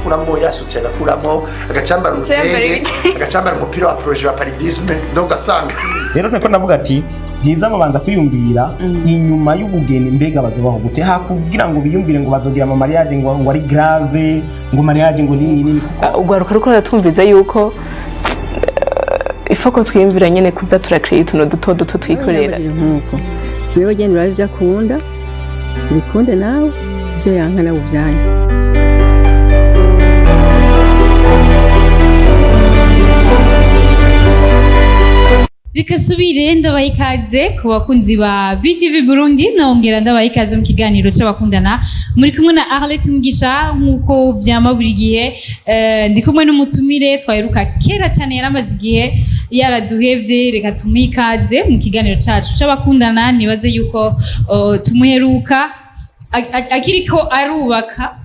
agakuramo, yasutse agakuramo, agacambara urutenge, agacambara umupira wa projet wa paludisme, donc ugasanga Rero niko ndavuga ati byiza babanza kwiyumvira inyuma y'ubugeni, mbega bazobaho gute, hakugira ngo biyumvire ngo bazogira ama mariage ngo ari grave, ngo mariage ngo nini nini. Urwaruka ruko ruratwumviza yuko ifoko twiyumvira nyene kuza turakira utuntu duto duto twikorera. Nkuko wewe genda urabe ibyo akunda, ubikunde, nawe ibyo yanka nawe ubyanyu. Reka subire ndabaha ikaze ku bakunzi ba BTV Burundi, nongera ndabaha ikaze mu kiganiro c'abakundana. Muri kumwe na Arlette Mugisha nk'uko vyama buri gihe. Ndi kumwe n'umutumire twaheruka kera cyane, yaramaze igihe yaraduhevye. Reka tumuhe ikaze mu kiganiro cacu c'abakundana. Nibaze yuko tumuheruka akiriko arubaka,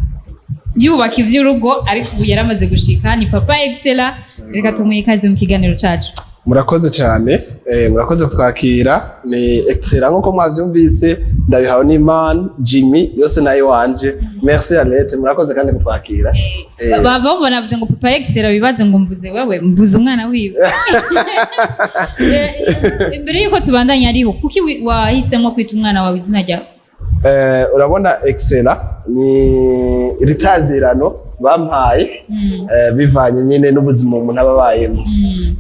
yubaka ivy'urugo, ariko ubu yaramaze gushika, ni Papa Excella. Reka tumuhe ikaze mu kiganiro cacu. Murakoze cyane, murakoze kutwakira. Ni Excella nkuko mwavyumvise, ndabihawe n'Imana, Jimmy yose nayo wanje. Merci Arlette, murakoze kandi kutwakira. Bava babona bavuze ngo Papa Excella, bibaze ngo mvuze wewe, mvuze umwana wiwe. Imbere yuko tubandanya, ariho kuki wahisemo kwita umwana wawe izina ryawe? Urabona, Excella ni ritazirano bampaye bivanye nyine n'ubuzima umuntu aba abayemo.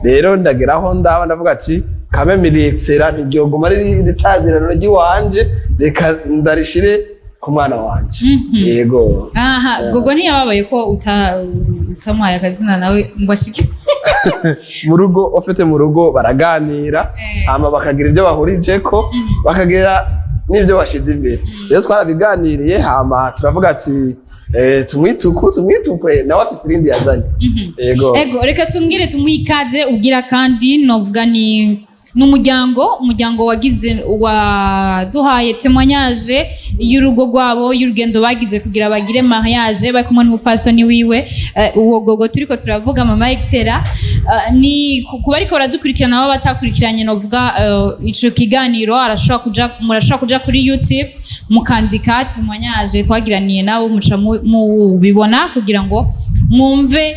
Rero ndageraho ndaba ndavuga ati kame miri Excella, ntiryoguma ari ritazirano ry'iwanje, reka ndarishire ku mwana wanje. Yego. Aha gogo ntiyababaye ko utamuhaye akazina nawe ngo ashike? Mu rugo, ufite mu rugo baraganira, hama bakagira ibyo bahurijeko, bakagira n'ibyo bashize imbere. Rero twarabiganiriye, hama turavuga ati tumwituku tumwitukwe, nawe afise irindi yazanye. Yego. Ego, reka twongere tumuhe ikaze ugira kandi novuga ni n'umuryango, umuryango wagize waduhaye témoignage y'urugo rwabo, y'urugendo bagize kugira bagire mariage, bari kumwe n'umupfasoni wiwe, uwo gogo turiko turavuga, Mama Excella. Ni kuba ariko baradukurikirana, baba batakurikiranye novuga ico kiganiro, arashobora kuja, murashobora kuja kuri YouTube mukandika témoignage twagiraniye nabo, muca mubibona kugira ngo mwumve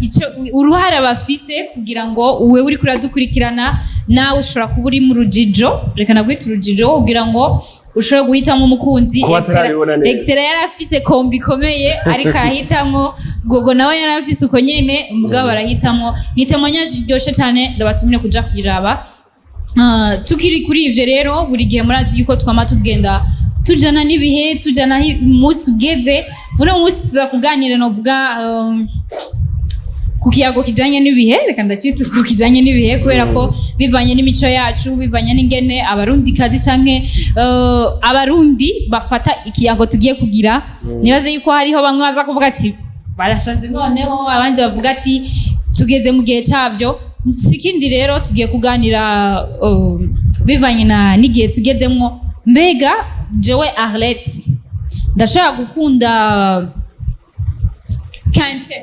ico uruhara bafise, kugira ngo wewe uriko uradukurikirana nawe ushobora kuba uri mu rujijo, reka nagwita urujijo, kugira ngo ushobore guhitamo umukunzi. Kuba atarabibona neza. Excella yari afise kombi ikomeye ariko arahitamwo gogo, nawe yari afise uko nyene, mugabo arahitamwo. Ni témoignage iryoshe cane, ndabatumire kuja kuyiraba. Tukiri kuri ivyo rero, buri gihe murazi yuko twama tugenda tujana n'ibihe, tujana aho umunsi ugeze. Muri uwo munsi tuza kuganira novuga ku kiyago kijanye n'ibihe, reka ndacita ku kijanye n'ibihe, kubera ko bivanye n'imico yacu, bivanye n'ingene Abarundi kazi canke Abarundi bafata ikiyago tugiye kugira. Nibaze yuko hariho bamwe baza kuvuga ati barasaze noneho, abandi bavuga ati tugeze mu gihe cabyo. Si ikindi rero tugiye kuganira bivanye na n'igihe tugezemwo. Mbega jewe Arlette ndashobora gukunda Kante,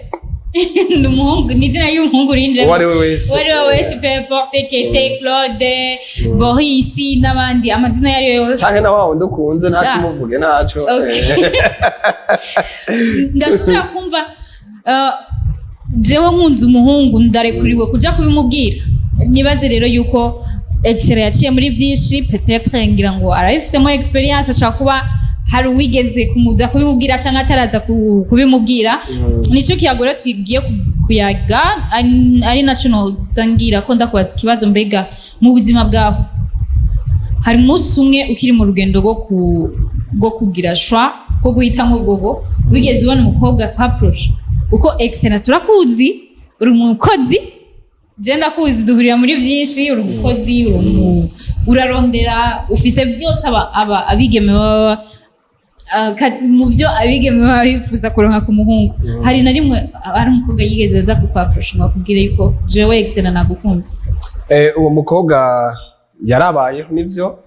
ni umuhungu, ni izina y'umuhungu rinjemo. Uwo ari we wese. Uwo ari we wese, peu importe, Kete, Claude, Boris n'abandi, amazina ayo ari yo yose. Canke na wa wundi ukunze ntaco, Ah. umuvuge ntaco. Okay. Ndashobora kumva jewe nkunze umuhungu, ndarekuriwe kuja kubimubwira? Nibaze rero yuko Excella yaciye muri byinshi, peut-être ngira ngo arabifisemo expérience, ashobora kuba hari uwigeze kumuza kubimubwira cyangwa ataraza kubimubwira. Nico kiyago rero tugiye kuyaga, ari naco noza ngira ko ndakubaza ikibazo: mbega mu buzima bwawe hari umunsi umwe ukiri mu rugendo rwo kugira choix, rwo guhitamo gogo, wigeze ubona umukobwa kwapproche? Kuko Excella turakuzi, uri umukozi, je ndakuzi, duhurira muri byinshi, uri umukozi, urarondera, ufise byose aba abigeme baba mu byo abigeme baba bifuza kuronka ku muhungu. Hari na rimwe hari umukobwa yigeze aza kukwapproche ngo akubwire yuko jewe Excella nagukunze? Uwo mukobwa yarabayeho nivyo,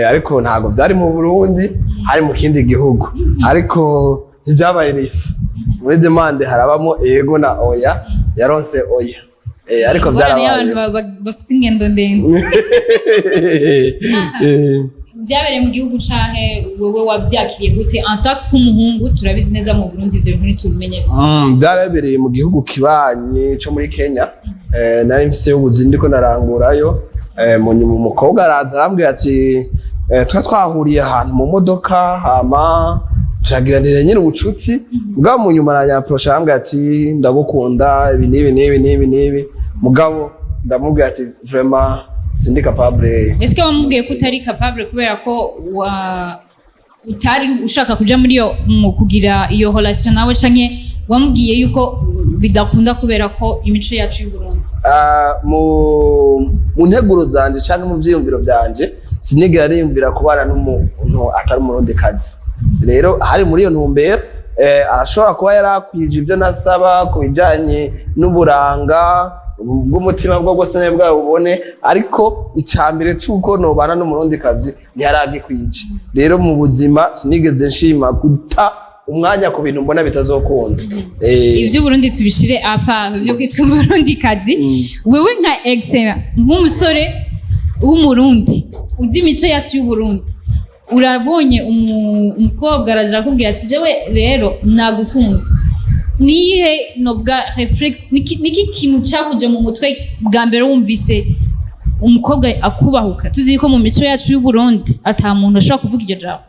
ariko ntabwo byari mu Burundi, hari mu kindi gihugu, ariko ntibyabaye risi. Muri demande harabamo ego na oya, yaronse oya. Ariko Ingorane y'abantu byarabayeho. bafise ingendo ndende. Byabereye mu gihugu canke wewe wavyakiriye gute en tant k'umuhungu? Turabizi neza, mu Burundi ivyo bintu ntitubimenye. Byarabereye mu gihugu kibanyi cyo muri Kenya. Nari mfise ubuzi ndiko ndarangurayo. Mu nyuma umukobwa araza arambwira ati twa twahuriye ahantu mu modoka, hama turagiranira nyine ubucuti mugabo mu nyuma aranyaprosha, arambwira ati ndagukunda, ibi n'ibi n'ibi n'ibi n'ibi. Mugabo ndamubwira ati vraiment sindi capable. Ese wamubwiye ko utari capable kubera ko wa utari ushaka kuja muri iyo mu kugira iyo relation nawe, canke wamubwiye yuko bidakunda kubera ko imico yacu y'u Burundi? Ah, mu nteguro zanje canke mu vyiyumviro vyanje, sinigera niyumvira kubana n'umuntu atari umurundikazi. Rero hari muri iyo ntumbero, arashobora kuba yarakwije ivyo nasaba ku bijanye n'uburanga bw'umutima bwo bwose nawe bwabubone, ariko icambere c'uko nobana n'umurundikazi ntiyaragikwije. Rero mu buzima sinigeze nshima guta umwanya ku bintu mbona bitazokunda. Ivy'Uburundi tubishire apa, ibyo kwitwa umurundikazi. Wewe nka Excellent, nk'umusore w'Umurundi uzi imico yacu y'Uburundi, urabonye umukobwa araja akubwira ati jewe rero nagukunze, niyihe novuga réflexe, niki kintu cakuje mu mutwe bwa mbere wumvise umukobwa akubahuka? Tuzi ko mu mico yacu y'Uburundi ata muntu ashobora kuvuga iryo jambo.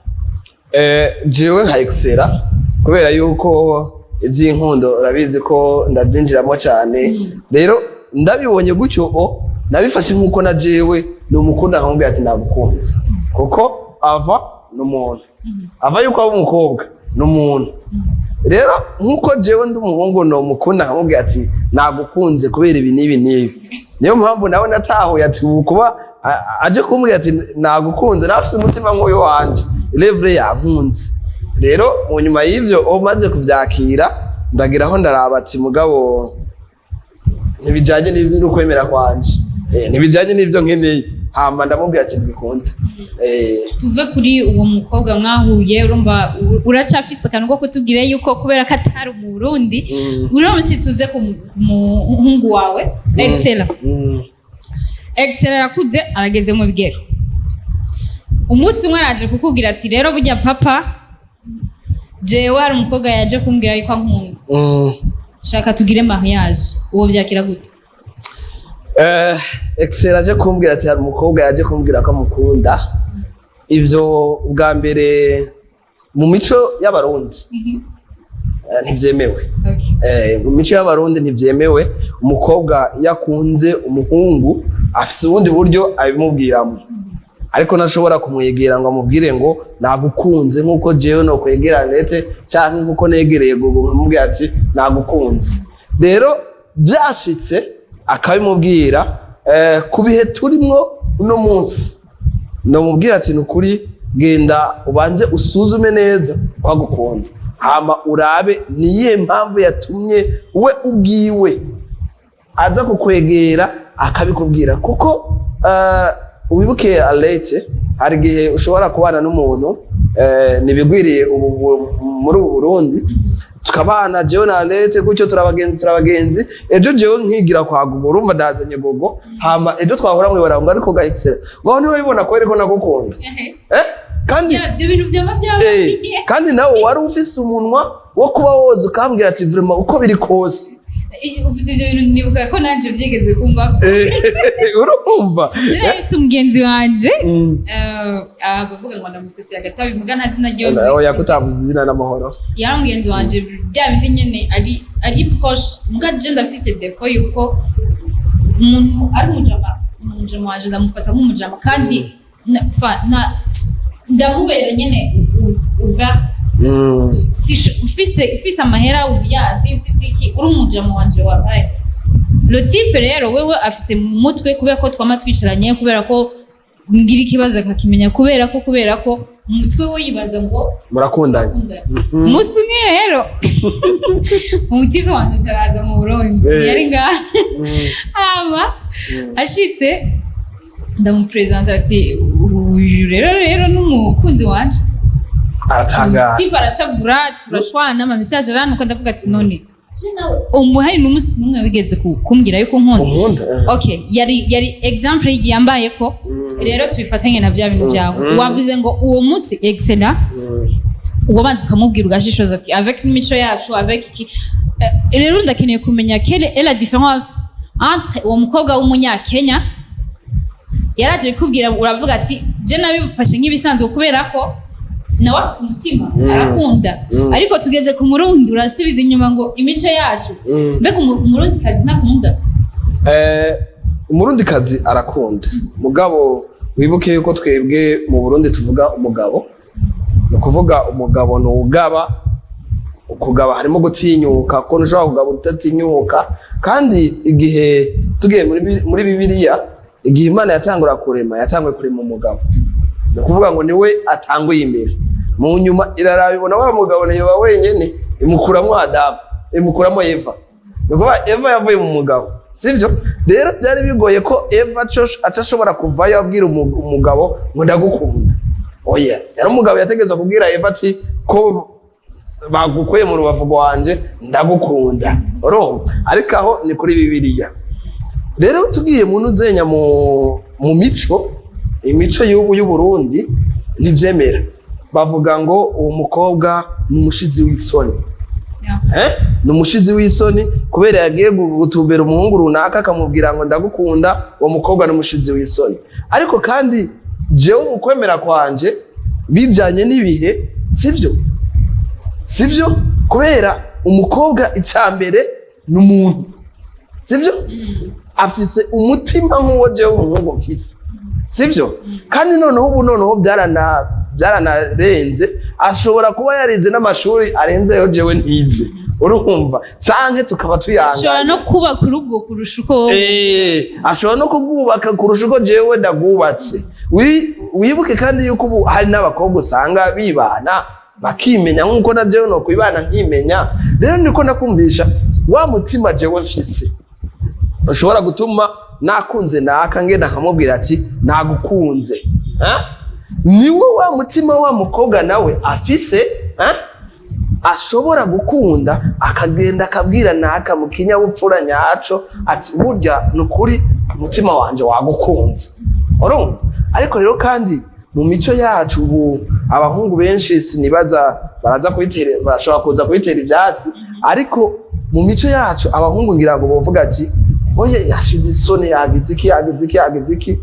Jewe nka Excella, kubera yuko iby'inkundo urabizi ko ndabyinjiramo cyane, rero ndabibonye gutyo, o nabifashe nk'uko na jewe ni umukunda nkamubwira ati nagukunze, kuko ava ni umuntu, ava yuko aba umukobwa ni umuntu. Rero nk'uko jewe ndi umuhungu ni umukunda nkamubwira ati nagukunze kubera ibi n'ibi n'ibi, niyo mpamvu nawe natahuye ati ubu kuba aje kumbwira ati nagukunze, nawe afise umutima nk'uyu wanje, levre yankunze. Rero mu nyuma y'ivyo umaze kuvyakira, ndageraho ndaraba ati mugabo ntibijanye n'ukwemera kwanje, ntibijanye n'ivyo nkeneye, hama ndamubwira ati mbikunda. Tuve kuri uwo mukobwa mwahuye, urumva uracafise akantu ko kutubwira yuko kubera ko atari mu Burundi. Uno musi tuze ku muhungu wawe Excella. Excella arakuze, arageze mu bigero. Umunsi umwe araje kukubwira ati rero burya papa, jewe hari umukobwa yaje kumbwira yuko ankunda, shaka tugire mariage. Uwo vyakira gute? Excel aje kumbwira ati hari umukobwa yaje kumbwira ko amukunda, ibyo ubwa mbere mu mico y'Abarundi ntibyemewe. Mu mico y'Abarundi ntibyemewe. Umukobwa iyo akunze umuhungu afise ubundi buryo abimubwiramo, ariko ntashobora kumwegera ngo amubwire ngo nagukunze, nk'uko jewe nokwegera Nete canke nk'uko negereye Gogo nkamubwira ati nagukunze. Rero byashitse akabimubwira, ku bihe turimwo uno munsi nomubwira ati nukuri genda ubanze usuzume neza ko agukunda, hama urabe niyihe mpamvu yatumye we ubwiwe aza kukwegera akabikubwira, kuko wibuke alete, hari igihe ushobora kubana n'umuntu, ntibigwiriye ubu muri ubu Burundi, tukabana jewe na Alete gutyo, turabagenzi turabagenzi, ejo jewe nkigira kwa Gogo, urumva ndazanye Gogo, hama ejo twahura mwibara ngo ariko gahitsera ngo niwe bibona ko ariko nagukunda, kandi Ibyo bintu byaba byabaye. Kandi nawe wari ufise umunwa wo kuba woza ukambwira ati vraiment uko biri kose. Uvuze ibyo bintu nibuka ko nanje byigeze kumva. Urumva. Jewe mfise umugenzi wanje, abavuga ngo ndamusesiye agatabi, muga nta zina ryiwe. Oya, kutavuze izina n'amahoro. Yari umugenzi wanje bya bindi nyene ari proche, muga je ndafise défaut yuko umuntu ari umujama wanje ndamufata nk'umujama, kandi ndamubera nyene ouverte. Si ufise amahera uyazi, ufise iki, uri umujama wanje wabaye. Le type rero wewe afise mu mutwe, kubera ko twama twicaranye, kubera ko ngira ikibazo akakimenya, kubera ko mu mutwe we yibaza ngo murakundanye. Umunsi umwe rero umutype wanje araza mu Burundi. Yari ngaha, hama ashitse ndamupresenta ati uyu rero n'umukunzi wanje. Aratangara. Type arashavura, turashwana, ama message aranuka. Ndavuga ati none je nawe umu hari n'umunsi n'umwe wigeze kumbwira yuko nkunda? Unkunda. Okay, yari exemple yambaye ko. Rero tubifatanye na bya bintu byawe wavuze ngo uwo munsi Excella uwabanza ukamubwira, ugashishoza ati avec imico yacu, avec iki. Rero ndakeneye kumenya quelle est la différence entre uwo mukobwa w'umunyakenya yaraje kukubwira, uravuga ati je nabifashe nk'ibisanzwe kubera ko nawe afise umutima, arakunda, ariko tugeze ku Murundi urasubiza inyuma ngo imico yacu. Mbega Umurundi kazi ntakunda? Umurundikazi arakunda, mugabo wibuke yuko twebwe mu Burundi tuvuga umugabo, ni ukuvuga umugabo ni uwugaba. Ukugaba harimo gutinyuka, ko ntushobora kugaba udatinyuka. Kandi igihe tugiye muri Bibiliya, igihe Imana yatangura kurema, yatanguye kurema umugabo, ni ukuvuga ngo niwe atanguye imbere. Mu nyuma iraraba, ibona wa mugabo ntiyoba wenyene, imukuramo Adamu, imukuramo Eva. Ni ukuvuga Eva yavuye mu mugabo, sibyo? Rero byari bigoye ko Eva aca ashobora kuvayo abwira umugabo ngo ndagukunda. Oya, yari umugabo yategerezwa kubwira Eva ati ko bagukuye mu rubavu rwanje, ndagukunda. Urumva, ariko aho ni kuri Bibiliya. Rero tugiye mu nuzenya, mu mico, imico y'ubu y'Uburundi ntivyemera. Bavuga ngo uwo mukobwa ni umushizi w'isoni. Eh? Ni umushizi w'isoni kubera yagiye gutumbera umuhungu runaka akamubwira ngo ndagukunda. Uwo mukobwa ni umushizi w'isoni. Ariko kandi jewe mu kwemera kwanje, bijanye n'ibihe, sivyo, sivyo, kubera umukobwa icya mbere ni umuntu, sivyo? Afise umutima nk'uwo jewe umuhungu mfise, sivyo? Kandi noneho ubu noneho byaranarenze, ashobora kuba yarize n'amashuri arenzeyo jewe ntize, urumva, canke tukaba Ashobora tuyangana. no kubaka urugo kurusha uko wowe. Ashobora no kubwubaka kurusha uko jewe ndagwubatse. Wibuke kandi yuko ubu hari n'abakobwa usanga bibana bakimenya, nk'uko na jewe nokwibana nkimenya. Rero niko ndakumvisha wa mutima jewe mfise ushobora gutuma nakunze naka, ngenda nkamubwira ati nagukunze. Eh? Niwo wa mutima wa mukobwa nawe afise, eh? Ashobora gukunda akagenda akabwira naka mu kinyabupfura nyaco ati burya ni ukuri umutima wanje wagukunze, urumva. Ariko rero kandi mu mico yacu ubu abahungu benshi sinibaza baraza kubitera, barashobora kuza kubitera ivyatsi, ariko mu mico yacu abahungu ngira ngo bovuga ati oye, yashize isoni, yagize iki, yagize iki, yagize iki.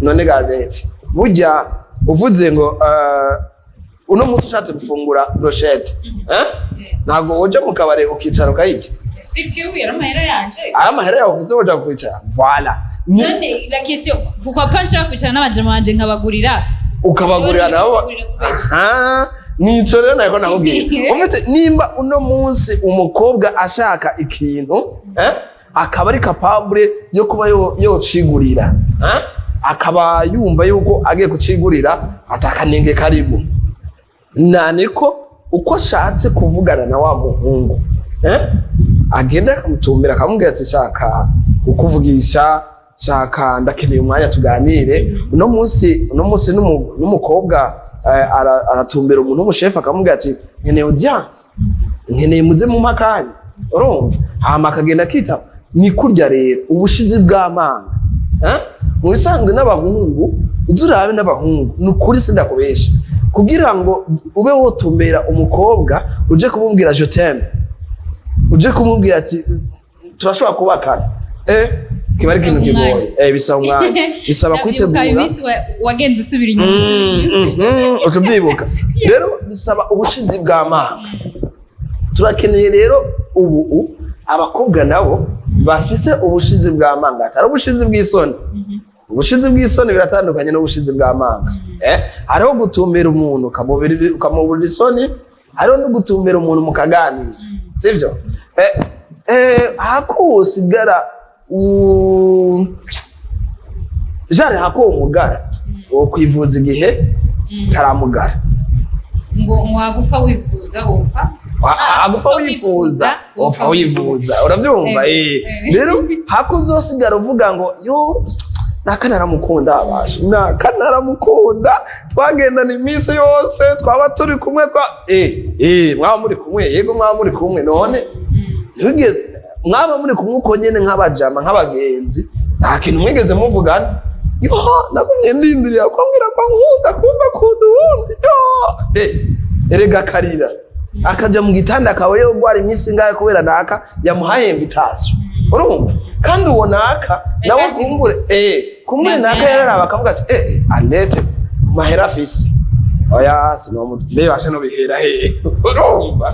None gaveti burya uvuze ngo uno munsi ushatse gufungura brochette, eh? Ntabwo woja mu kabare ukicara ukayirya? Sibyo, yari amahera yanje. Ari amahera yawe ufise, woja kwicara, voilà. None la question, pourquoi pas nshobora kwicara n'abajama banje nkabagurira? Ukabagurira nabo. Nkabagurira kubera. Aha, nico rero nariko nakubwira. Ufite nimba uno munsi umukobwa ashaka ikintu, eh? Akaba ari capable yo kuba yocigurira, eh? Akaba yumva yuko agiye kucigurira atakanenge karimo, naniko uko ashatse kuvugana na wa muhungu, eh? Agenda akamutumbera akamubwira ati shaka kukuvugisha, shaka ndakeneye umwanya tuganire uno munsi. Uno munsi n'umukobwa aratumbera umuntu w'umushefu akamubwira ati nkeneye audience, nkeneye muze mu akanya, urumva, hama akagenda akitaba. Ni kurya rero ubushizi bw'amanga, eh? Mu bisanzwe n'abahungu, uzi urabe n'abahungu, ni ukuri sindakubesha, kugira ngo ube wotumbera umukobwa uje kumubwira je t'aime, uje kumubwira ati turashobora kubakana, kiba ari ikintu Bisaba kigoye. umwanya. Bisaba umwanya, bisaba Ndavyibuka kwitegura. Iminsi wagenda usubira inyuma, usubira inyuma. Uca ubyibuka. Rero bisaba ubushizi bw'amanga. Turakeneye rero ubu abakobwa nabo bafise ubushizi bw'amanga, atari ubushizi bw'isoni. Ubushizi bw'isoni biratandukanye n'ubushizi bw'amanga. Hariho gutumbera umuntu ukamuburira isoni, hariho no gutumbera umuntu mukaganira, sibyo? Hako wosigara jare, hako umugara wo kwivuza igihe taramugara. Ngo wagufa wifuza wopfa. Agupfa wifuza wopfa wivuza, urabyumva? Rero hako uzosigara uvuga ngo yo naka naramukunda, abasha naka naramukunda, twagendana iminsi yose, twaba turi kumwe, twa mwaba muri kumwe, yego mwaba muri kumwe, none ntiwigeze mwaba muri kumwe uko nyene nk'abajama, nk'abagenzi, nta kintu mwigeze muvugana. Yo, nagumye ndindiriye akambwira ko ankunda, kumva akunda uwundi. Yo, erega akarira, akaja mu gitanda, akaba yogwara iminsi ingahe kubera naka yamuhaye invitation. Urumva kandi uwo naka nawe Reka kumbure kumbure Navyo naka yararaba akavuga ati: Annette mahera afise, oya, sinomu mbe basha no bihera he." Urumva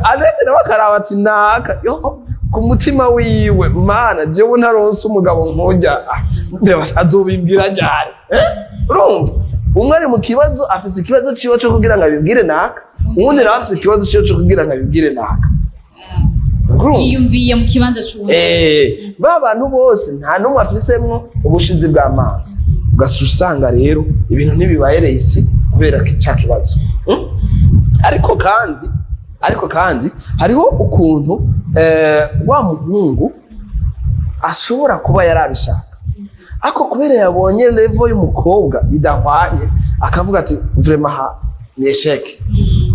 Annette nawe akaraba ati naka yo ku mutima wiwe: "Mana, jewe ntaronse umugabo nkujya, mbe basha azobimbwira ryari?" Urumva umwe ari mu kibazo, afise ikibazo ciwe co kugira ngo abibwire naka, uwundi nawe afise ikibazo ciwe co kugira ngo abibwire naka. Urumva? Yiyumviye mu kibanza c'uwundi. Ba bantu bose nta n'umwe afisemwo ubushizi bw'amanga, ugaca usanga rero ibintu ntibibaye isi kubera ca kibazo. Ariko kandi hariho ukuntu wa muhungu ashobora kuba yarabishaka, ariko kubera yabonye level y'umukobwa bidahwanye, akavuga ati: "Vraiment ha ni échec."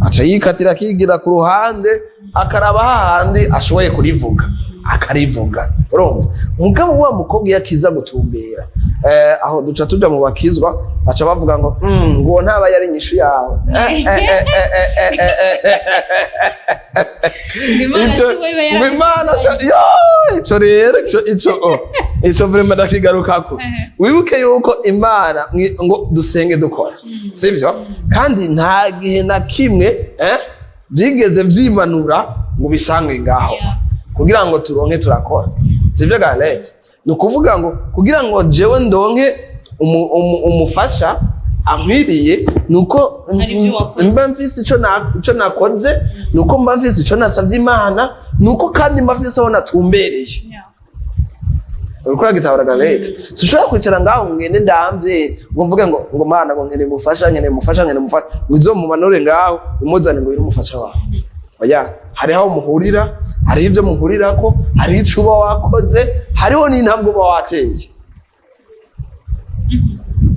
Aca yikatira, akigira ku ruhande, akaraba hahandi ashoboye kurivuga akarivuga. Urumva mugabo wa mukobwa iyo akiza gutumbera, aho duca tuja mu bakizwa, baca bavuga ngo ngo ntaba yari inyishu yawe." Imana si we iba Ngo Imana yo, ico rero ico oh, ico vraiment ndakigarukako. Wibuke yuko Imana ngo dusenge dukora, sibyo? Kandi nta gihe na kimwe byigeze vyimanura ngo bisange ngaho. Kugira ngo turonke turakora, sivyo Garlette? Ni ukuvuga ngo kugira ngo jewe ndonke umufasha ankwiriye, nuko Hari ibyo wakoze. mba mfise ico nakoze, nuko mba mfise ico nasavye Imana, nuko kandi mba mfise aho natumbereye. Uriko uragitabara Garlette? Sinshobora kwicara ngaho ngo ngende ndamvye, ngo mvuge ngo Mana, ngo nkeneye umufasha, nkeneye umufasha, nkeneye umufasha, ngo izomumanure ngaho umuzane ngo yire umufasha wawe. Oya, hariho aho muhurira, hariho ibyo muhurirako, hariho ico uba wakoze, hariho n'intambwe uba wateye.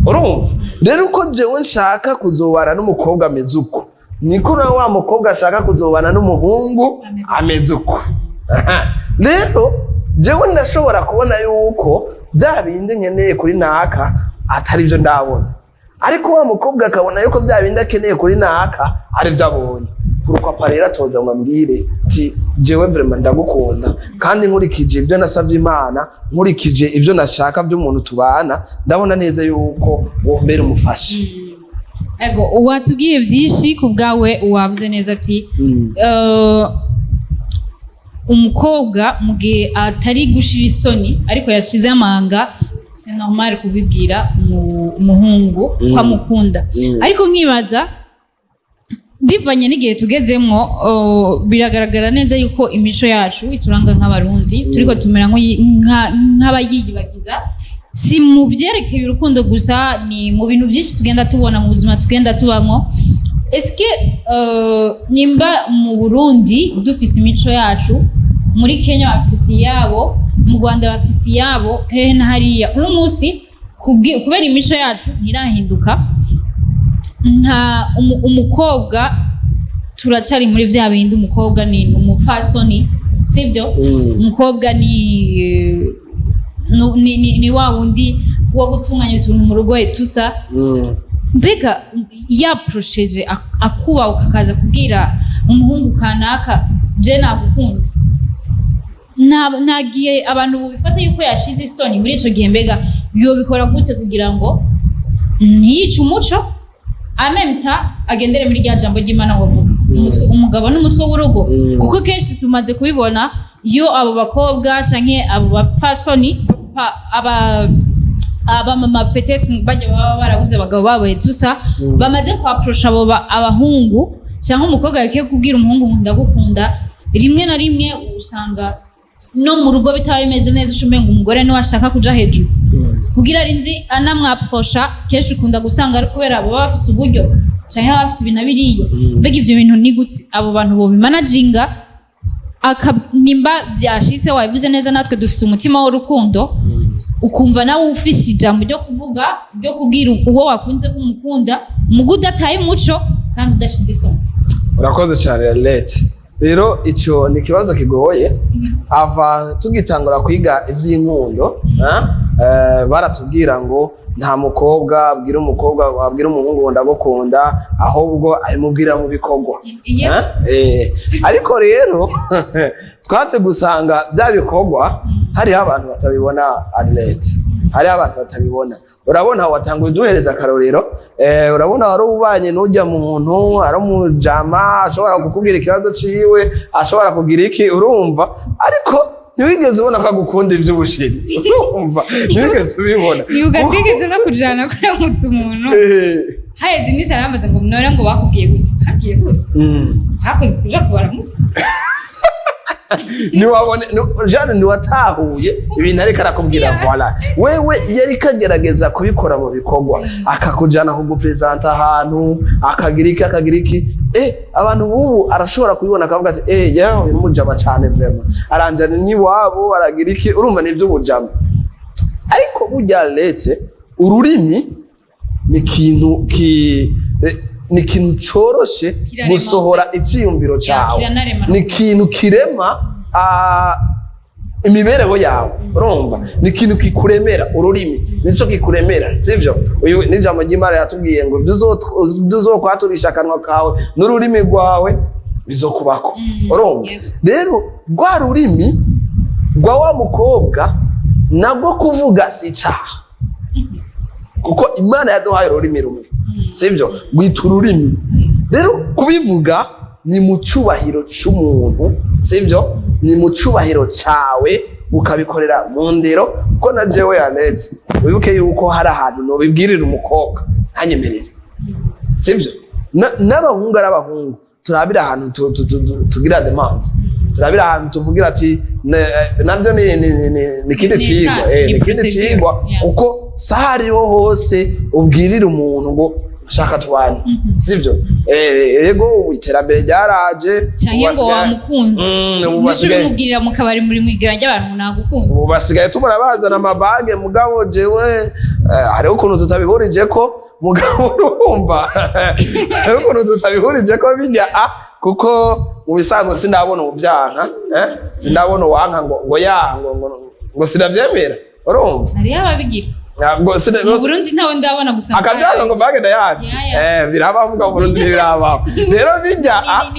Urumva rero, uko jewe nshaka kuzobana n'umukobwa ameze uko, niko nawe wa mukobwa ashaka kuzobana n'umuhungu ameze uko. Aha. Rero jewe ndashobora kubona yuko bya bindi nkeneye kuri naka atari byo ndabona, ariko wa mukobwa akabona yuko bya bindi akeneye kuri naka ari byo abonye. Pourquoi rero atoza ngo ambwire ti: "Jewe vraiment ndagukunda, kandi nkurikije ibyo nasabye Imana, nkurikije ibyo nashaka by'umuntu tubana, ndabona neza yuko wombera umufasha"? Ego, watubwiye byinshi ku bwawe, wavuze neza ati umukobwa mu gihe atari gushira isoni ariko yashize amanga, c'est normal kubibwira umuhungu ko amukunda. Ariko nkibaza, bivanye n'igihe tugezemwo, biragaragara neza yuko imico yacu ituranga nk'Abarundi turiko tumera nk'abayiyibagiza, si mu vyerekeye urukundo gusa, ni mu bintu byinshi tugenda tubona mu buzima tugenda tubamwo. Eske nimba mu Burundi dufise imico yacu, muri Kenya bafise iyabo, mu Rwanda bafise iyabo, hehe na hariya, uno munsi kubera imico yacu ntirahinduka, nta umukobwa turacari muri vya bindi, umukobwa ni umupfasoni, sibyo? Umukobwa ni ni wa wundi wo gutunganya utuntu mu rugo tusa. Mbega yaprosheje akubaha ukakaza kubwira umuhungu kanaka: "Je nagukunze", nta gihe abantu bubifata yuko yashize isoni muri ico gihe? Mbega yobikora gute kugira ngo ntiyice umuco, amemta agendere muri rya jambo ry'Imana wavuga, umugabo n'umutwe w'urugo? Kuko kenshi tumaze kubibona, iyo abo bakobwa canke abo bapfasoni, aba abamama peut-être bajya baba barabuze abagabo babo tusa, bamaze kwaprosha abo abahungu cyangwa umukobwa yakiye kubwira umuhungu ngo "Ndagukunda", rimwe na rimwe usanga no mu rugo bitaba bimeze neza, uca umenga umugore niwe ashaka kuja hejuru kugira arinde anamwaprosha. Kenshi ukunda gusanga ari kubera baba bafise uburyo canke baba bafise ibintu biriya. Mbega ivyo bintu ni gute abo bantu bobimanaginga? Nimba byashitse, wabivuze neza, natwe dufise umutima w'urukundo, ukumva nawe ufise ijambo ryo kuvuga, ryo kubwira uwo wakunze ko umukunda, muga udataye umuco kandi udashize isoni. Urakoze cyane Arlette. Rero icyo ni ikibazo kigoye. Ava tugitangura kwiga iby'inkundo. Baratubwira ngo nta mukobwa abwira umukobwa, abwira umuhungu ngo ndagukunda, ahubwo abimubwira mu bikorwa. Ariko rero twaje gusanga bya bikorwa hariho abantu batabibona. Arlette, hariho abantu batabibona. Urabona watanga uduhereza akarorero, urabona wari ubanye n'ujya muntu ari umujama, ashobora kukubwira ikibazo ciwe, ashobora kugira iki, urumva, ariko ntiwigeze ubona ko agukunda iby'ubushimi, urumva, ntiwigeze ubibona. Nibuka twigeze no kujana kuramutsa umuntu, haheze iminsi arambaza ngo none ngo bakubwiye gute, habwiye gute, hakoze kuja kubaramutsa. Ntiwabone Jeanne, ntiwatahuye ibintu ariko arakubwira. Voilà, wewe yari kagerageza kubikora mu bikorwa, akakujana kugupresenta ahantu, akagira iki, akagira iki. Abantu bubu arashobora kubibona akavuga ati: "Yewe, uyu mujama cane vraiment, aranjana n'iwabo, aragira iki." Urumva, ni iby'ubujama. Ariko burya lete ururimi ni ikintu ki ni ikintu coroshe Kirarema. gusohora icyiyumviro cyawe. Kiranarema. Ni ikintu kirema imibereho yawe, urumva, ni ikintu kikuremera. Ururimi nico kikuremera, sivyo? Uyu n'ijambo ry'Imana yatubwiye ngo ibyo uzokwaturisha akanwa kawe n'ururimi rwawe bizokubako, urumva. Rero rwa rurimi rwa wa mukobwa nabwo kuvuga si icaha, kuko Imana yaduhaye ururimi rumwe, sibyo? Rwita ururimi. Rero kubivuga ni mu cyubahiro cy'umuntu, sibyo? Ni mu cyubahiro cyawe, ukabikorera mu ndero. Kuko na jewe yanetse, wibuke yuko hari ahantu nobibwirira umukobwa ntanyemerere, sibyo? N'abahungu ari abahungu, turabira ahantu tugira demande, turabira ahantu tuvugira ati nabyo ni ikindi Ni cigwa. ni Ni ikindi procedure, cigwa, kuko saha ariho hose ubwirira umuntu ngo shaka tubane, sibyo? Ego, ubu iterambere ryaraje. Canke ubu ngo wamukunze, ubu ntushobora kumubwirira mu kabari, muri mwigana ry'abantu, nagukunze. Ubu basigaye tubona bazana amabage, mugabo jewe hariho ukuntu tutabihurije ko, mugabo urumva, hariho ukuntu tutabihurije ko bijya kuko mu bisanzwe sinabona ubyanka, sinabona uwanka ngo ya ngo sinavyemera, urumva. Hariho ababigira. Ntabwo Mu Burundi ntawe ndabona gusa. Akabyanga ngo bage ndayazi. Ya, ya. Birabaho, mugabo mu Burundi ntibirabaho. Rero bijya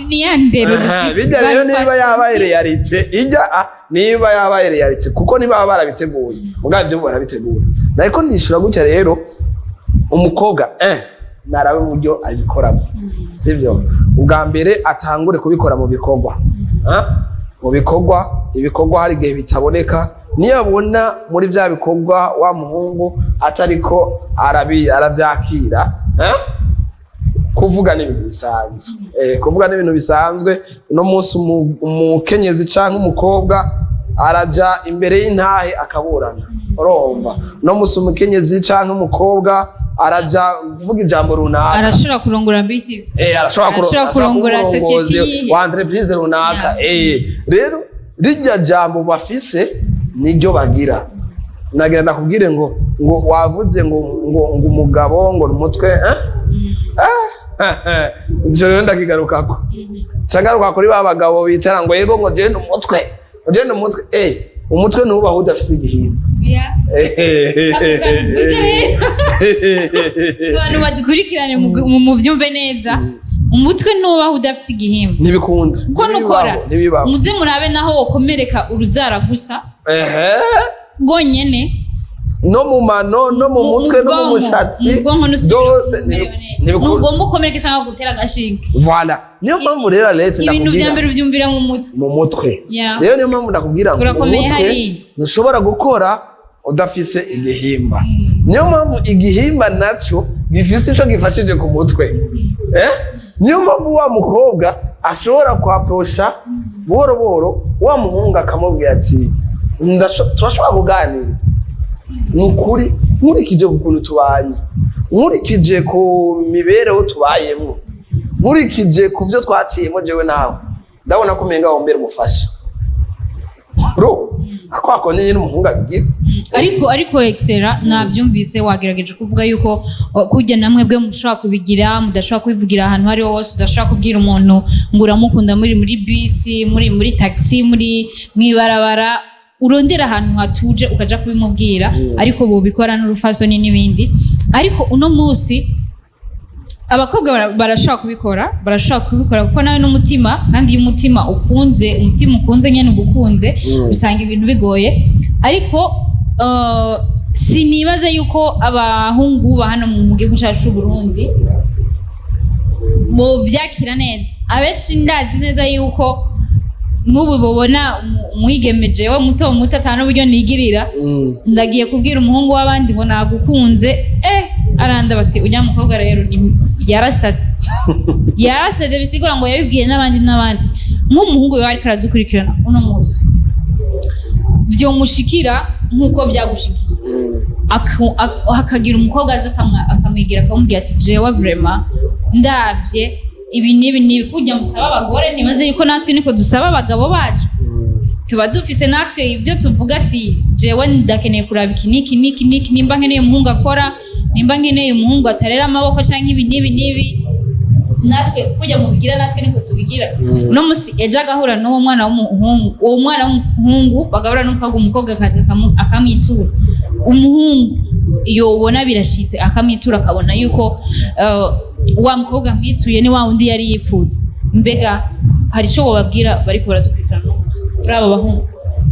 Ni ya ndero Aha, dufise. bijya rero niba yabaye réalité ijya niba yabaye réalité, kuko niba baba barabiteguye, mugabo ibyo barabitegura. Ariko ndishura gutya rero: umukobwa narabe uburyo abikoramo, sivyo? Ubwa mbere atangure kubikora mu bikorwa. Ah? Mu bikorwa. Ibikorwa hari igihe bitaboneka. Niyabona muri bya bikorwa wa muhungu atariko arabyakira, eh? Kuvuga ni ibintu bisanzwe, kuvuga ni ibintu bisanzwe. Uno munsi umukenyezi canke umukobwa araja imbere y'intahe akaburana, urumva. Uno munsi umukenyezi canke umukobwa araja kuvuga ijambo runaka. Arashobora kurongora BTV. Arashobora Arashobora kurongora kuba umurongozi société yihe. wa entreprise runaka. Rero rirya jambo bafise niryo bagira. Nagira ndakubwire ngo wavuze ngo umugabo ngo ni umutwe, eh? Ivyo rero ndakigarukako, cagaruka kuri ba bagabo bicara ngo yego, ngo je umutwe, ngo je umutwe. Umutwe ntubaho udafise igihimba. Ako kantu uvuze rero, abantu badukurikirane muvyumve neza: umutwe ntubaho udafise igihimba. Ntibikunda. Kuko nukora Ntibibaho, ntibibaho. Muze murabe naho wokomereka urubyara gusa rwonyene. No mu mano, no mu mutwe, no mu bwonko, mushatsi, mu bwonko nusubira byose kumerewe neza. ntibikunda. Ntugomba ukomereke cyangwa gutera agashinge. Voilà, niyo mpamvu rero leta Ibintu vya ndakubwira mbere uvyumvira mu mutwe. Mu mutwe. Rero niyo mpamvu ndakubwira ngo mu Turakomeye mutwe hariya. ntushobora gukora udafise igihimba. Niyo mpamvu igihimba naco gifise ico gifashije ku mutwe. Niyo mpamvu wa mukobwa ashobora kwaprosha buhoro buhoro wa muhungu, akamubwira ati: "Turashobora kuganira? Ni ukuri, nkurikije ku kuntu tubanye, nkurikije ku mibereho tubayemo, nkurikije ku byo twaciyemo jewe nawe, ndabona ko umenga wombera umufasha." Ro akwako nyine n'umuhungu abigira. Ariko Excella, nabyumvise, wagerageje kuvuga yuko kujya namwe bwe mushobora kubigira, mudashobora kubivugira ahantu aho ariho hose, udashobora kubwira umuntu ngo uramukunda muri bisi, muri taxi, muri mwibarabara. Urondera ahantu hatuje ukaja kubimubwira, ariko bobikora n'urufasoni n'ibindi. Ariko uno munsi abakobwa barashobora kubikora, barashobora kubikora kuko nawe n'umutima, kandi iyo umutima ukunze, umutima ukunze nyene ugukunze, usanga ibintu bigoye. Ariko sinibaza yuko abahungu ba hano mu gihugu cyacu c'u Burundi bovyakira neza. Abenshi ndazi neza yuko nk'ubu bobona umwigeme, jewe muto muto atanu uburyo nigirira, ndagiye kubwira umuhungu w'abandi ngo nagukunze, aranda bati: "Ujya mukobwa rero yarasaze, yarasaze." Bisigura ngo yabibwiye n'abandi n'abandi. Nk'umuhungu yoba ariko aradukurikirana uno munsi, vyomushikira nk'uko byagushikiye, hakagira umukobwa aza akamwigira, akamubwira ati: "Jewe vraiment ndavye ibi n'ibi n'ibi." Kujya musaba abagore, nibaze yuko natwe niko dusaba abagabo bacu. Tuba dufise natwe ibyo tuvuga ati: "Jewe ndakeneye kuraba iki n'iki n'iki n'iki, nimba nkeneye umuhungu akora, nimba nkeneye umuhungu atarera amaboko, canke ibi n'ibi n'ibi." Natwe kujya mubigira, natwe niko tubigira. Uno musi ejo agahura n'uwo mwana w'umuhungu, uwo mwana w'umuhungu bagahura n'umukobwa, umukobwa akaza akamwitura. Umuhungu iyo ubona birashitse akamwitura, akabona yuko wa mukobwa amwituye ni wa wundi yari yipfuza, mbega hari ico wobabwira bariko baradukurikirana uno munsi kuri abo bahungu?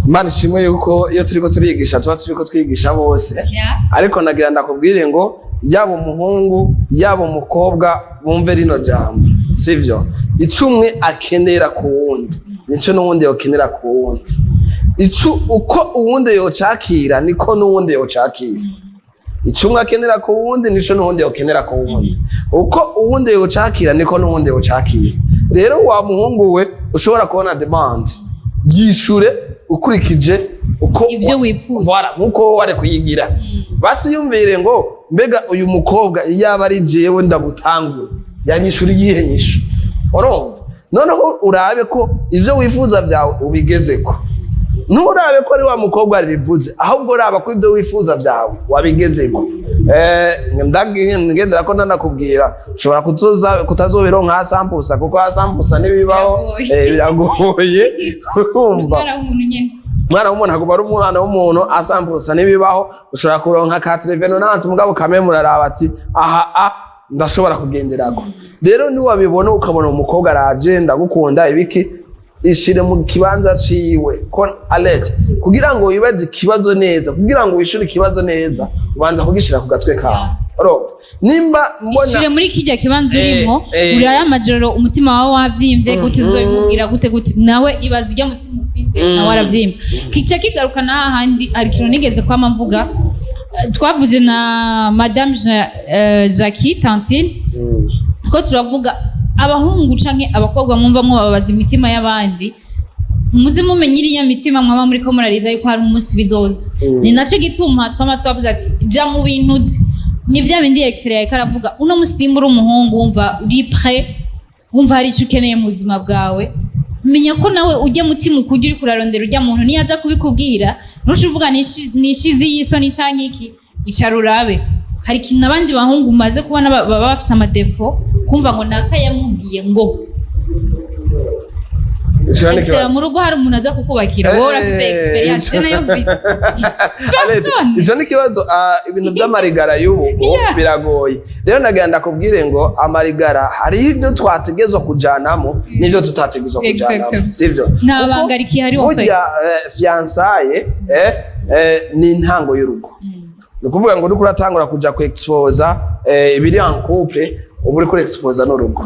Imana ishimwe yuko iyo turiko turigisha tuba turiko twigisha bose. Ariko nagira ndakubwire ngo yaba umuhungu, yaba umukobwa, bumve rino jambo, sivyo? Ico umwe akenera ku wundi nico n'uwundi yokenera ku wundi. Ico uko uwundi yocakira niko n'uwundi yocakira. Ico umwe akenera ku wundi nico n'uwundi yokenera ku wundi. Uko uwundi yocakira niko n'uwundi yocakira. Rero wa muhungu we, ushobora kubona demande, yishure ukurikije uko ivyo wifuza. Voilà, nkuko wowe wari kuyigira. Basi yumvire ngo: "Mbega uyu mukobwa iyaba ari jewe ndagutangura, yanyishura iyihe nyishu?" Urumva, noneho urabe ko ivyo wifuza byawe ubigezeko. Nturabe ko ari wa mukobwa yabivuze, ahubwo raba ko ibyo wifuza byawe wabigezeko. Ngendera ko ndanakubwira, ushobora kutazobironka asampusa, kuko asampusa ntibibaho. Biragoye. Biragoye, urumva. Umwana w'umuntu nyene. Umwana w'umuntu aguma ari umwana w'umuntu. Asampusa ntibibaho. Ushobora kuronka 89, mugabo kamwe muraraba ati: "Aha a ndashobora kugenderako." Rero niwabibona, ukabona umukobwa araje: "Ndagukunda," ibiki, ishire mu kibanza ciwe ko alerte, kugira ngo wibaze ikibazo neza, kugira ngo wishure ikibazo neza, ubanza kugishira ku gatwe kawe. Urumva, nimba mbona Ishire muri kijya kibanza urimo, urara amajoro umutima wawe wavyimbye, gute uzobimubwira, gute gute? Nawe ibaza ujya mutima ufise, nawe aravyimba, kica kigaruka na hahandi. Hari ikintu nigeze kwama mvuga, twavuze na madame Jackie Tantine, ko turavuga abahungu canke abakobwa mwumva mwobabaza imitima y'abandi, muze mumenye iriya mitima mwaba muriko murariza yuko hari umunsi bizoza. Ni naco gituma twama twavuze ati: "Ja mu bintu uzi." Ni vya bindi Excel yariko aravuga. Uno musi nimba uri umuhungu, wumva uri prêt, wumva hari ico ukeneye mu buzima bwawe, menya ko nawe ujya mutima ukujya uriko urarondera ujya muntu, niyo aza kubikubwira ntuce uvuga nishizi y'isoni canke iki. Icara urabe. Hari ikintu abandi bahungu umaze kubona baba bafise ama défauts, kumva ngo naka yamubwiye ngo Ishira Excel n'ikibazo. mu rugo hari umuntu aza kukubakira, wowe urafise experience, je nayo mfise. Alete, Personne. ico ni ikibazo. Ibintu vy'amarigara y'ubu biragoye. Rero nagira ndakubwire ngo amarigara hari ibyo twategezwa kujanamo n'ibyo tutategezwa kujanamo. Sivyo? Nta Kuko banga rikihari, en fait. burya fiançailles ni intango y'urugo. Ni ukuvuga ngo uriko uratangura kuja ku exposa ibiri en couple, uba uriko exposa n'urugo.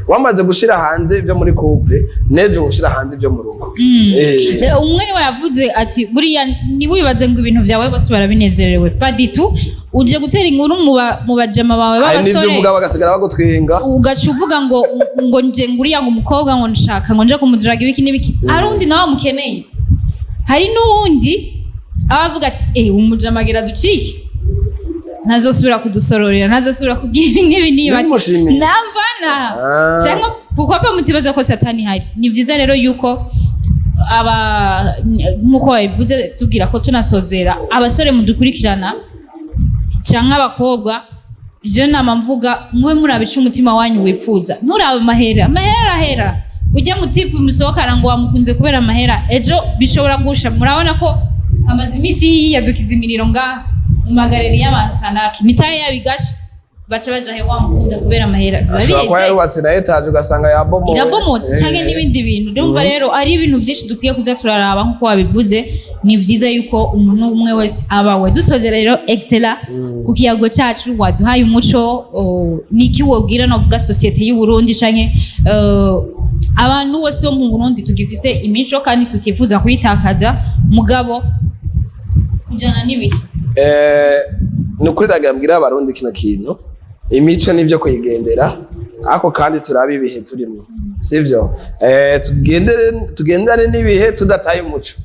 Wamaze gushira hanze ibyo muri couple, n'ejo gushira hanze ibyo mu rugo. Umwe niwe yavuze ati: "Buriya ntiwibaze ngo ibintu byawe bose barabinezerewe." Pas du tout. Uje gutera inkuru mu bajama bawe Hari n'ibyo b'abasore, uvuga bagasigara bagutwenga. Ugaca uvuga ngo nje nguriya, ngo umukobwa ngo nshaka ngo nje kumudiraga ibiki n'ibiki. Hari undi nawe amukeneye, hari n'uwundi aba avuga ati: "Eh, umujama agira ducike, ntazosubira kudusororera, ntazosubira kugira ibi n'ibi n'ibi." Ati, Ntibimushimire. "Namvana." Ah. Cyangwa kuko pa mutibaza ko satani hari. Ni byiza rero yuko aba, nk'uko babivuze, tubwira ko tunasozera, abasore mudukurikirana cyangwa abakobwa, je nama mvuga mube muraba ico umutima wanyu wifuza. Nturabe amahera, amahera arahera. Ujya mu type musohokana ngo wamukunze kubera amahera, ejo bishobora gusha. Murabona ko amaze iminsi yiyadukiza imiriro ngaha mu magareri y'abantu kanaka, imitahe yabo igasha, baca baja he? Wamukunda kubera amahera, biba Ashobora kuba biheze. yarubatse na étage, ugasanga yabomowe. Irabomotse, canke n'ibindi bintu. Urumva rero ari ibintu byinshi dukwiye kuza turaraba. Nk'uko wabivuze, ni byiza yuko umuntu umwe wese abawe. Dusoze rero, Excella, ku kiyago cyacu waduhaye umuco. Niki wobwira, novuga, société y'u Burundi canke abantu bose bo mu Burundi tugifise imico kandi tutifuza kuyitakaza, mugabo kujana n'ibihe? Ni ukuri ndagira mbwira Abarundi kino kintu: imico nibyo kuyigendera, ariko kandi turabe ibihe turimo, sivyo? Tugendane n'ibihe tudataye umuco,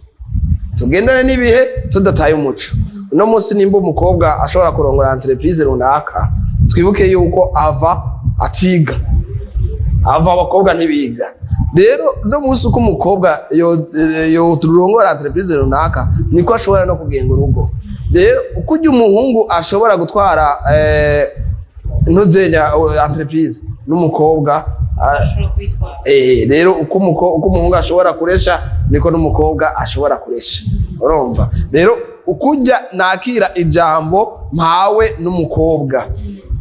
tugendane n'ibihe tudataye umuco. Uno munsi nimba umukobwa ashobora kurongora entreprise runaka, twibuke yuko ava atiga, ava abakobwa ntibiga. Rero no munsi uko umukobwa yo turongora entreprise runaka, niko ashobora no kugenga urugo. Rero uko ujya umuhungu ashobora gutwara ntuzenya entreprise n'umukobwa rero uko umuhungu ashobora kuresha, niko n'umukobwa ashobora kuresha. Urumva rero, ukujya nakira ijambo mpawe n'umukobwa,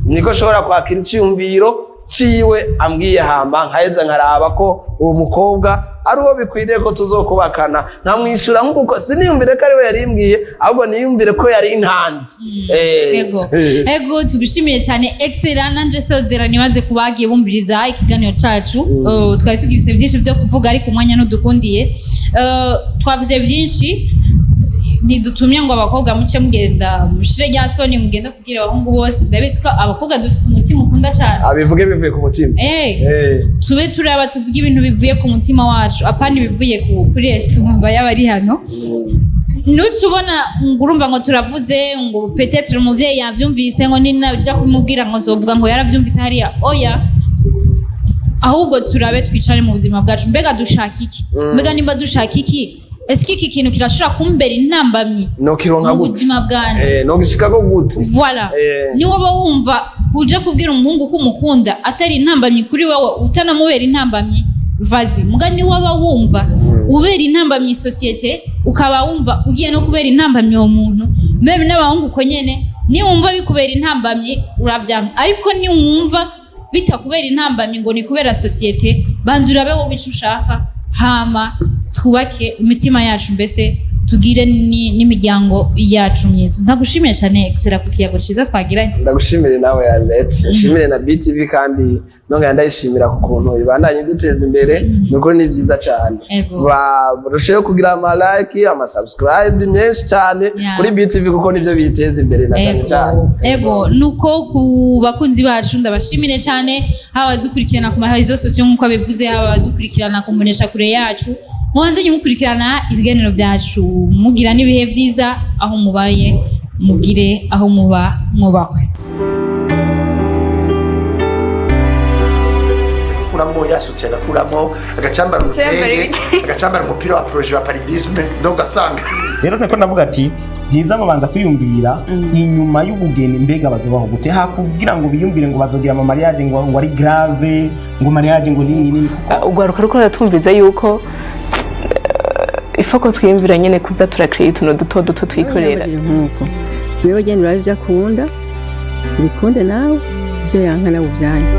niko ashobora kwakira icyumviro ciwe ambwiye, hama nkaheza nkaraba ko uwo mukobwa ari uwo bikwiriye ko tuzokubakana, nkamwishyura nk'uko siniyumvire ko ari we yarimbwiye, ahubwo niyumvire ko yari intanzi. Ego, ego, tugushimiye cyane, Excella. Nanje sozera nibaze kubagiye bumviriza ikiganiro cacu. Twari tugifise byinshi byo kuvuga, ariko umwanya ntudukundiye. Twavuze byinshi, ntidutumye ngo abakobwa muce mugenda mushire rya soni, mugenda kubwira abahungu bose. Ndabizi ko abakobwa dufise umutima ukunda cyane. Abivuge bivuye ku mutima. Tube turaba tuvuge ibintu bivuye ku mutima wacu, apana ibivuye kuri estomac y'abari hano. Nuca ubona ngo urumva ngo turavuze ngo peut-être umuvyeyi yavyumvise, ngo ninajya kumubwira ngo nzovuga ngo yaravyumvise hariya. Oya, ahubwo turabe, twicare mu buzima bwacu: mbega dushaka iki? Mbega nimba dushaka iki, ese iki kintu kirashobora kumbera intambamyi Nokironka mu gute? buzima bwanje? Nogishikako gute? Voilà. Niba woba wumva kuja kubwira umuhungu ko umukunda atari intambamyi kuri wowe, utanamubera intambamyi, vas-y. Muga ni waba wumva ubera intambamyi société, ukaba wumva ugiye no kubera intambamyi uwo muntu, même n'abahungu uko nyene, niwumva bikubera intambamyi uravyanga. Ariko niwumva bitakubera intambamyi ngo ni kubera société, banza urabe wowe ico ushaka, hama twubake imitima yacu, mbese tugire n'imiryango yacu myiza. Ndagushimiye cyane, Excella, ku kiyago ciza twagiranye. Ndagushimire nawe, Arlette, nshimire na BTV, kandi nongera ndayishimira ku kuntu ibandanye duteza imbere. Ni ukuri ni byiza cyane. Barusheho kugira ama like, ama subscribe menshi cyane kuri BTV, kuko nibyo biteza imbere na cyane cyane. Ego, nuko ku bakunzi bacu ndabashimire cyane, haba abadukurikirana ku ma réseaux sociaux nk'uko abivuze, haba abadukurikirana ku mbonesha kure yacu. Mubanze mukurikirana ibiganiro byacu, mugira n'ibihe byiza aho mubaye, mugire aho muba mwubahwe. Agakuramo yasutse, agakuramo, agacambara urutenge, agacambara umupira wa projet wa paludisme, donc ugasanga Rero niko ndavuga ati byiza babanza kwiyumvira inyuma y'ubugeni, mbega bazobaho gute, hakugira ngo biyumvire ngo bazogira ama mariage ngo ari grave, ngo mariage ngo nini nini. Ugwaruka ruko ruratumviza yuko ifoko twiyumvira nyene kuza turakreya utuntu duto duto twikorera. Nk'uko wewe genda urabe ibyo akunda, ubikunde nawe, ibyo yanka nawe ubyanyu.